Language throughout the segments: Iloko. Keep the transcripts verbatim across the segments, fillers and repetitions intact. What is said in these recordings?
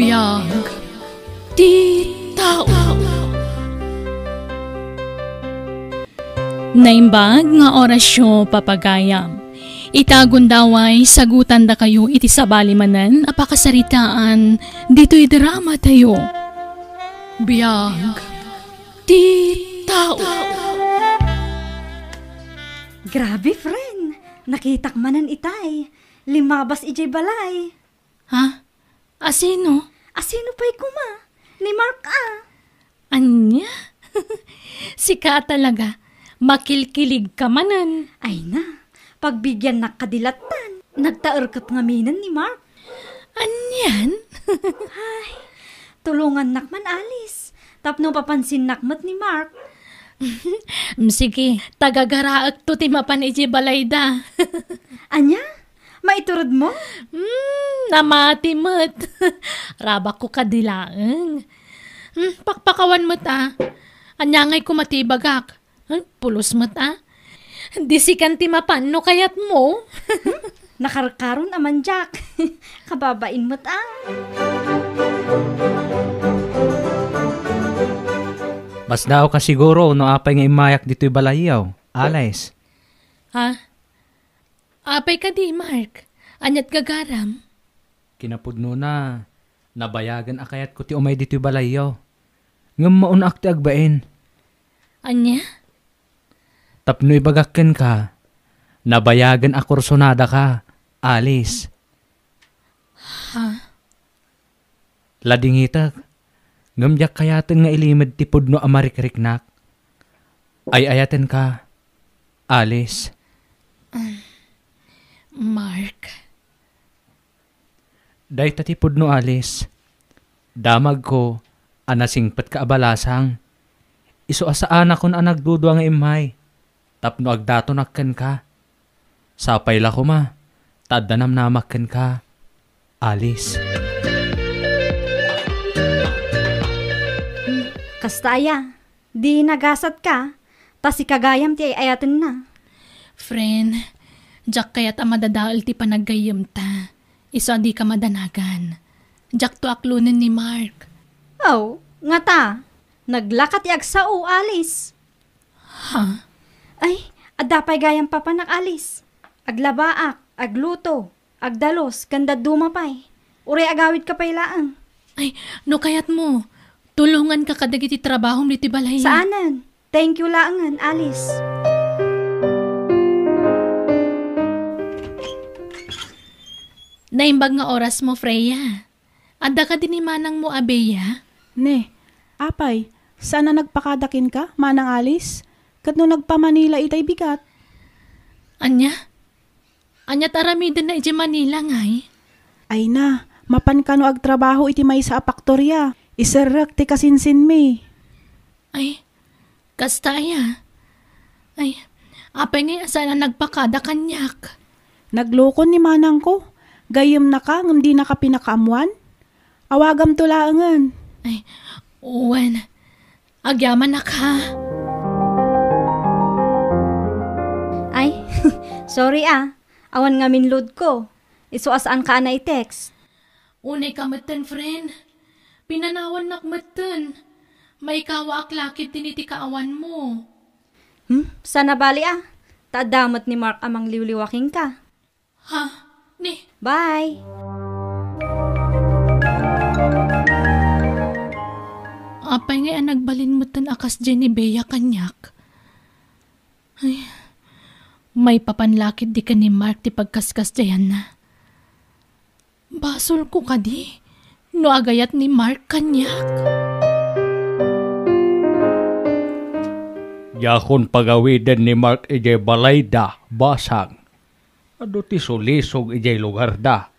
Biag ti tao. Naimbag nga orasyo, papagayam. Ita gundaway, sagutandakayo iti sabali manen a pakasaritaan ditoy drama tayo. Biag ti tao. Grabe, friend. Nakitak manen itay. Limabas idiay balay. Ha? Asino? Asino pay koma? Ni Mark a. Ania? Sika talaga. Makilkilig ka manen. Ay na, pagbigiannak kadi lattan. Nagtaerkep ngaminen ni Mark. Anian? Ay, tulongannak man, Alice. Tapno papansinnak met ni Mark. Mm, sige, tagagaraekto ti mapan idiay balayda. Ania? Maituredmo? Hmm, namati met. Rabakko kadi laeng. Hmm, pakpakawan met a. Ania ngay koma ti ibagak? Hmm, pulos met a. Di sikan ti mapan no kayatmo. Hmm, nakarkaron a man, Jack. Kababain met a. Masdaawka siguro no apay nga immayak ditoy balayyo, Alice. Ha? Apay kadi, Mark? Aniat gagaram? Kinapudnona, nabayagen a kayatko ti umay ditoy balayyo. Ngem maunnaak ti agbain. Ania? Tapno ibagak kenka, nabayagen a kursunadaka, Alice. Ha? Ladingitek, ngem diak kayaten nga ilimed ti pudno a marikriknak. Ay-ayatenka, Alice. Um, Mark. Dayta ti pudno, Alice. Damagko a nasingpetka a balasang. Isu a saanakon a nagdudua nga immay tapno agdatonak kenka. Sapay la koma ta adda namnamak kenka, Alice. Kasta aya, di nagasatka, ta sika gayam ti ay-ayatenna. Friend, diak kayat a madadael ti panaggayyemta. Isu a dika madanagan. Diakto aklonen ni Mark. Aw, ngata, naglaka ti agsao, Alice. Ha? Ay, adda pay gayam papanak, Alice. Aglabaak, agluto, agdalus, ken dadduma pay. Uray agawidka pay laeng. Ay, no kayatmo, tulonganka kadagiti trabahom ditoy balay. Saanen. Thank you laengen, Alice. Naimbag nga orasmo, Freya. Adda kadi ni manangmo a Bea? Ne, apay, saan a nagpakada kenka, Manang Alice? Ket no nagpa-Manila itay bigat? Ania? Aniat aramidenna idiay Manila ngay? Ay na, mapan kano agtrabaho iti maysa a paktoria. Iserrek ti kasinsinmi. Ay, kasta aya? Ay, apay ngay a saan a nagpakada kaniak? Naglukon ni manangko. Gayyemnaka ngem dinaka pinakaammoan? Awagamto laengen. Ay, wen. Agyamanak, ha? Ay, sorry, ah. Awan ngamin load ko. Isu a saanka a nai-text. Unay ka metten, friend. Pinanawannak metten. Maikawaak la ketdin iti kaawanmo. Hmm? Saan a bali, ah. Ta adda met ni Mark a mangliwliwa kenka. Ha? Ni? Bye! Apay ngay a nagbalin metten a kasdiay ni Bea kaniak? Ay, maipapan la ketdi ken ni Mark ti pagkaskasdiayanna. Basolko kadi no agayat ni Mark kaniak? Diakon pagawiden ni Mark idiay balayda, basang. Adu ti sulisog idiay lugarda.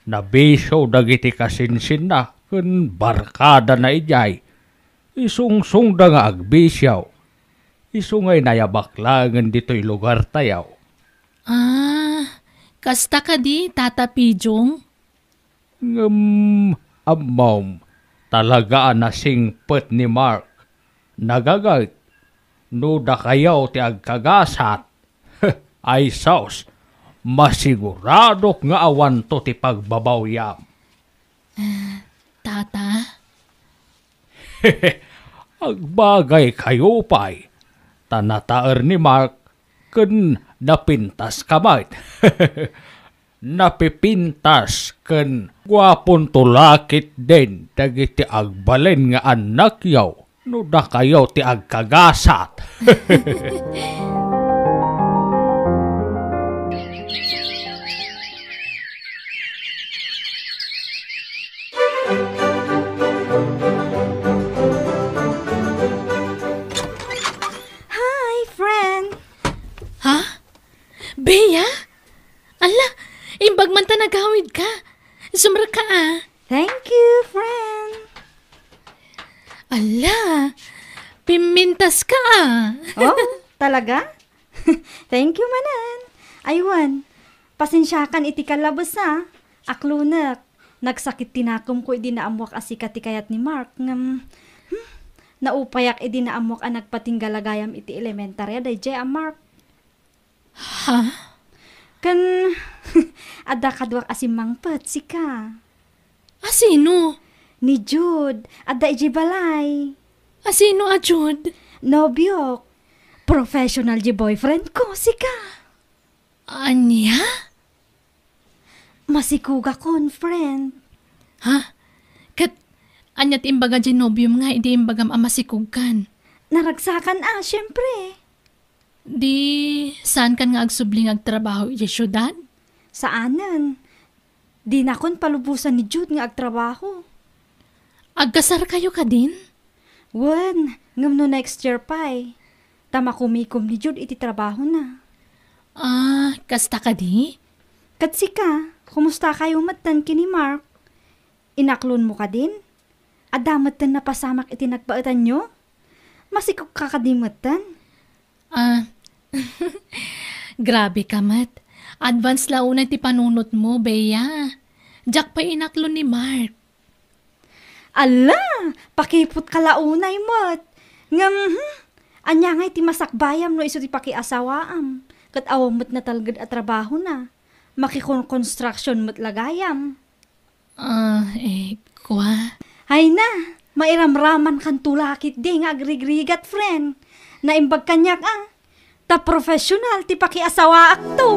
Nabisio dagiti kasinsinna ken barkadana idiay. Isungsongda nga agbisio. Isu ngay nayabak laengen ditoy lugartayo. Ah, kasta kadi, Tata Pijong? Ngem, ammom, talaga a nasingpet ni Mark. Nagagayt, no dakayo ti agkagasat, ay sus, masiguradok nga awanto ti pagbabawyam. Ah, Tata? Agbagaykayo pay, ta nataer ni Mark ken napintaska met. Napipintas ken guapon tulakit den dagiti agbalin nga annakyo no dakayo ti agkagasat. Hi, friend! Ha? Bea? Ala, imbag man ta nagawidka. Sumrekka, a. Thank you, friend. Ala, pimintaska, a. Oh, talaga? Thank you manen. Ay wen, pasensiakan iti kallabes, a. Aklonek. Nagsakit ti nakumko idi naammoak a sika ti kayat ni Mark, ngem, hmm, naupayak idi naammoak a nagpatingga la gayam iti elementarya daydiay a Mark. Ha? Ken, adda kaduak a simmangpet, sika. A sino? Ni Jude, adda idiay balay. A sino a Jude? Nobiok. Professional diay boyfriend ko, sika. Ania? Masikogakon, friend. Ha? Ket ania ti imbaga diay nobiom nga idi imbagam a masikogkan? Naragsakan a, siempre. Di, saankan nga agsubli nga agtrabaho idiay siudad? Saanen. Dinakon palubosan ni Jude nga agtrabaho. Agkasarkayo kadin? Wen, ngem no next year pay, ta makumikom ni Jude iti trabahona. Ah, kasta kadi? Ket sika, kumustakayo metten ken ni Mark? Inaklonmo kadin? Adda metten napasamak iti nagbaetanyo? Masikogka kadi metten? Ah, grabe ka met. Advance la unay ti panunotmo, Bea. Diak pay inaklon ni Mark. Ala, pakiputka la unay met. Ngem, hmm, ania ngay ti masakbayam no isu ti pakiasawaam? Ket awan met natalged a trabahona. Makikon-construction met la gayam. Ah, eh, kua? Ay na, mairamramankanto la ketdi nga agrigrigat, friend. Naimbag kaniak, a. Ta professional ti pakiasawaakto.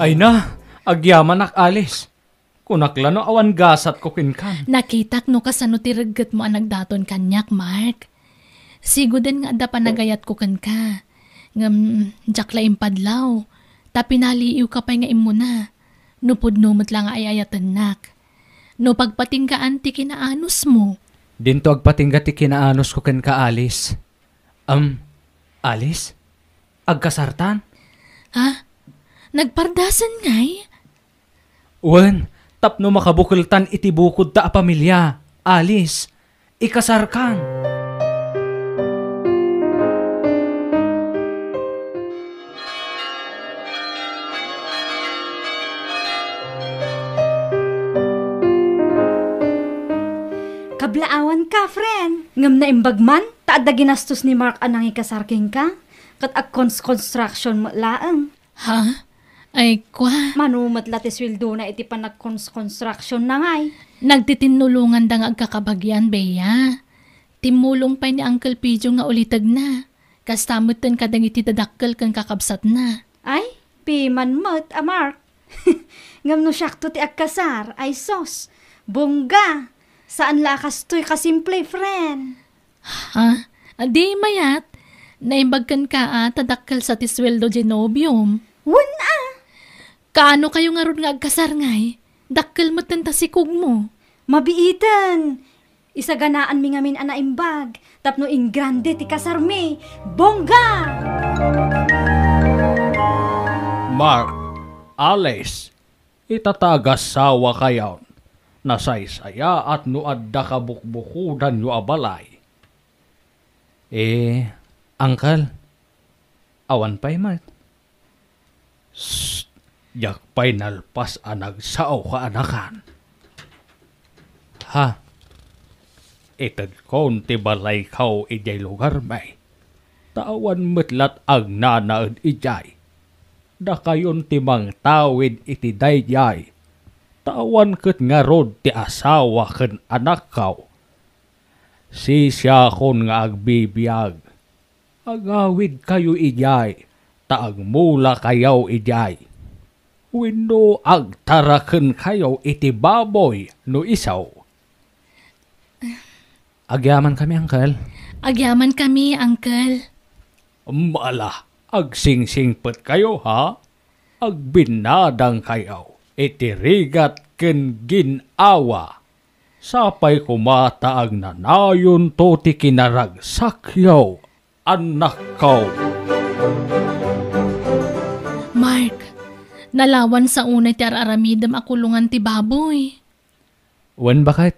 Ay na, agyamanak, Alice. Kunak la no awan gasatko kenkan. Nakitak no kasano ti reggetmo a nagdaton kaniak, Mark. Siguden nga adda panagayatko kenka. Ngem, diak la impadlaw. Ta pinaliiwka pay nga immuna. No pudno met la nga ay-ayatennak. No pagpatinggaan ti kinaanusmo. Dinto agpatingga ti kinaanosko kenka, Alice. Am, Alice? Agkasartan? Ha? Nagpardasan ngay? Wen, tapno makabukeltan iti bukodta a pamilia, Alice, ikasarkan. Kablaawanka, friend. Ngem naimbag man, ta adda ginastos ni Mark a nangikasar kenka, ket agkons-construction met laeng. Ha? Ay, kua. Mano met la ti sueldona iti panagkons-construction na ngay? Nagtitinnulonganda nga agkakabagian, Bea. Timmulong pay ni Uncle Pidio nga ulitegna. Kasta metten kadagiti dadakkel ken kakabsatna. Ay, piman met a Mark. Ngem no siakto ti agkasar, ay sus, bongga. Saan la a kastoy kasimple, friend. Ha? Adi mayat? Naimbag kenka a ta dakkel sa ti sueldo diay nobiom. Wen a! Kaano kayo ngarud nga agkasar ngay? Dakkel metten ta sikogmo. Mabiiten! Isaganaanmi ngamin a naimbag tapno ingrande ti kasarmi. Bongga! Mark, Alice, ita ta agasawakayon, nasaysayaat no adda kabukbukodanyo a balay. Eh, Uncle, awan pay met. Shh! Diak pay nalpas a nagsao, kaanakan. Ha? Itedkon ti balayko idiay lugarmi. Ta awan met lat agnanaed idiay. Dakayon ti mangtawid iti daydiay. ta awan ket ngarud ti asawa ken anakkaw. Sisiakon nga agbibiag. Agawidkayo idiay, ta agmulakayo idiay. Wenno agtarakenkayo iti baboy no isu. Agyamankami, Uncle. Agyamankami, Uncle. Ala, agsingsingpetkayo, ha? Agbinnadangkayo iti rigat ken gin-awa. Sapay koma ta agnanayonto ti kinaragsakyo, annakko. Mark, nalawan sa unay ti ar-aramidem a kulongan ti baboy. Wen, baket,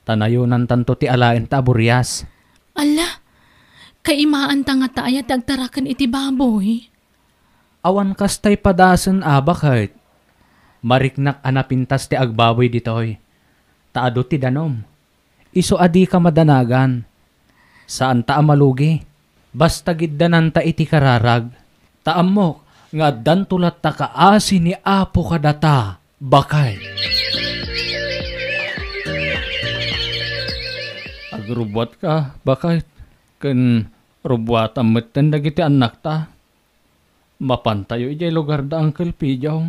ta nayonantanto ti alaen ta aburias. Ala, kaimaanta ngata aya ti agtaraken iti baboy? Awan kasta padasen a, baket. Mariknak a napintas ti agbaboy ditoy. Ta adu ti danum. Isu a dika madanagan. Saanta a malugi. Basta giddananta iti kararag. Ta ammok nga addanto latta kaasi ni Apo kadata, baket. Agrubbuatka, baket, ken rubbuatam metten dagiti annakta. Mapantayo idiay lugarda, Uncle Pidong.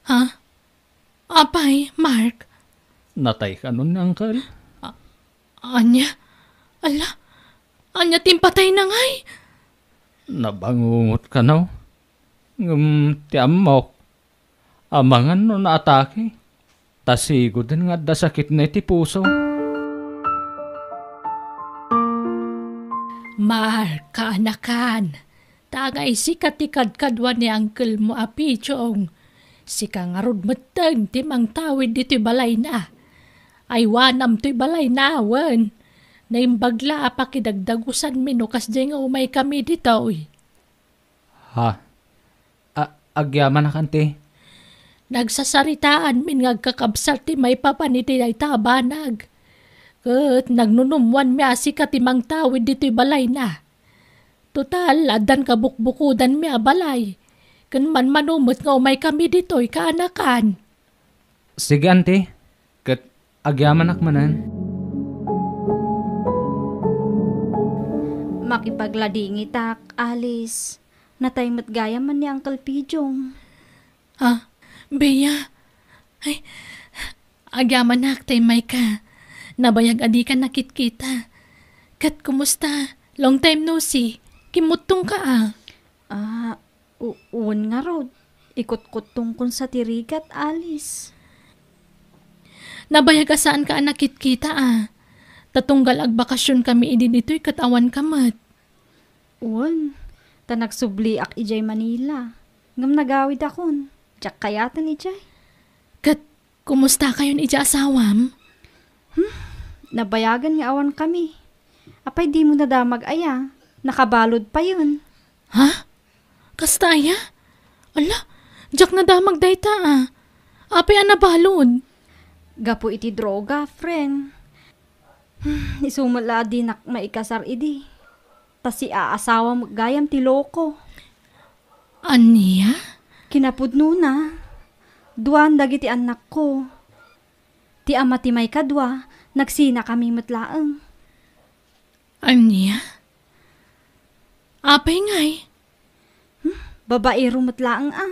Ha? Apay, Mark? Natay kanon ni Uncle? A-, ania? Ala, ania ti impatayna ngay? Nabangungot kano? Ngem ti ammok, amangan no naatake, ta sigoden nga adda sakitna iti puso. Mark, kaanakan, ta agay sika ti kadkadua ni uncle mo a Pichong. Sika ngarud metten ti mangtawid ditoy balayna. Aywanam toy balayna, wen. Naimbag la a pakidagdagusanmi no kasdiay nga umaykami ditoy. Ha? A-, agyamanak, anti? Nagsasaritaanmin nga agkakabsat ti maipapan iti dayta a banag. Ket nagnunummoanmi a sika ti mangtawid ditoy balayna. Total, addan kabukbukodanmi a balay. Ken manmano met nga umaykami ditoy, kaanakan. Sige, anti. Ket agyamanak manen. Makipagladingitak, Alice. Natay met gayam ni Uncle Pidong. Ah, Bea. Ay, agyamanak, tay mayka. Nabayag a dika nakitkita. Ket kumusta? Long time no see. Kimmuttongka, a. Ah, u-, wen ngarud. Ikutkuttongkon sa ti rigat, Alice. Nabayag a saanka a nakitkita, a. Ta tunggal agbakasionkami idi ditoy ket awanka met. Wen, ta nagsubliak idiay Manila. Ngem nagawidakon. Diak kayaten idiay. Ket kumustakayon idiay asawam? Hmm, nabayagen nga awankami. Apay dimo nadamag aya? Nakabalud payen. Ha? Kasta aya? Ala, diak nadamag dayta, a. Apay a nabalud? Gapu iti droga, friend. Hmm, isu met la a dinak maikasar idi. Ta siaasawa met gayam ti loko. Ania? Kinapudnona, duan dagiti annakko. Ti ama ti maikadua, nagsinakami met laeng. Ania? Apay ngay? Hmm, babaero met laeng a.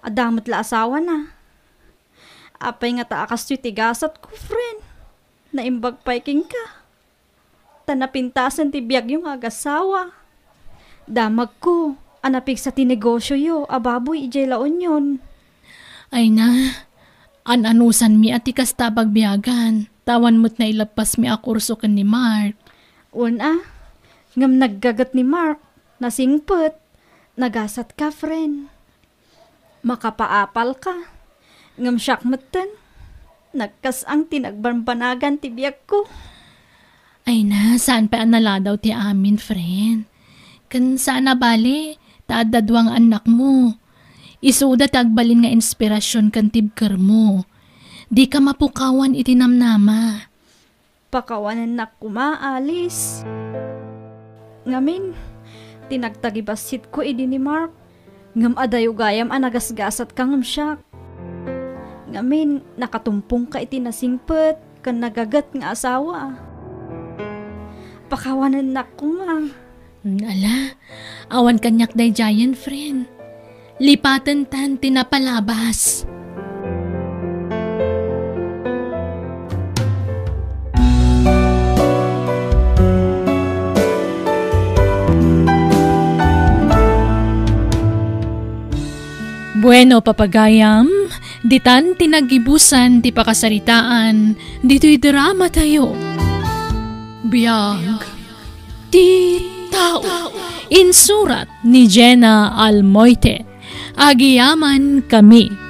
Adda met la asawana. Apay ngata a kastoy ti gasatko, friend? Naimbag pay kenka. Ta napintasen ti biagyo nga agasawa. Damagko a napigsa ti negosioyo a baboy idiay La Union. Ay na, an-anusanmi a ti kasta a pagbiagan, ta awan met nailappasmi a kurso ken ni Mark. Wen a, ngem naggaget ni Mark, nasingpet, nagasatka, friend. Makapaapalka. Ngem siak metten, nagkas-ang ti nagbanbanagan ti biagko. Ay na, saan pay a naladaw ti amin, friend. Ken saan a bali, ta adda dua nga annakmo. Isuda ti agbalin nga inspirasyon ken tibkermo. Dika mapukawan iti namnama. Pakawanennak koma, Alice. Ngamin, ti nagtagibassitko idi ni Mark, ngem adayo gayam a nagasgasatka ngem siak. amin, nakatumpongka iti nasingpet ken nagaget nga asawa. Pakawanennak koma. Ala, awan kaniak daydiayen, friend. Lipatentan ti napalabas. Bueno, papagayam, ditan ti naggibusan ti pakasaritaan ditoy drama tayo. Biag ti tao. Insurat ni Jenna Almoite. Agiyaman kami.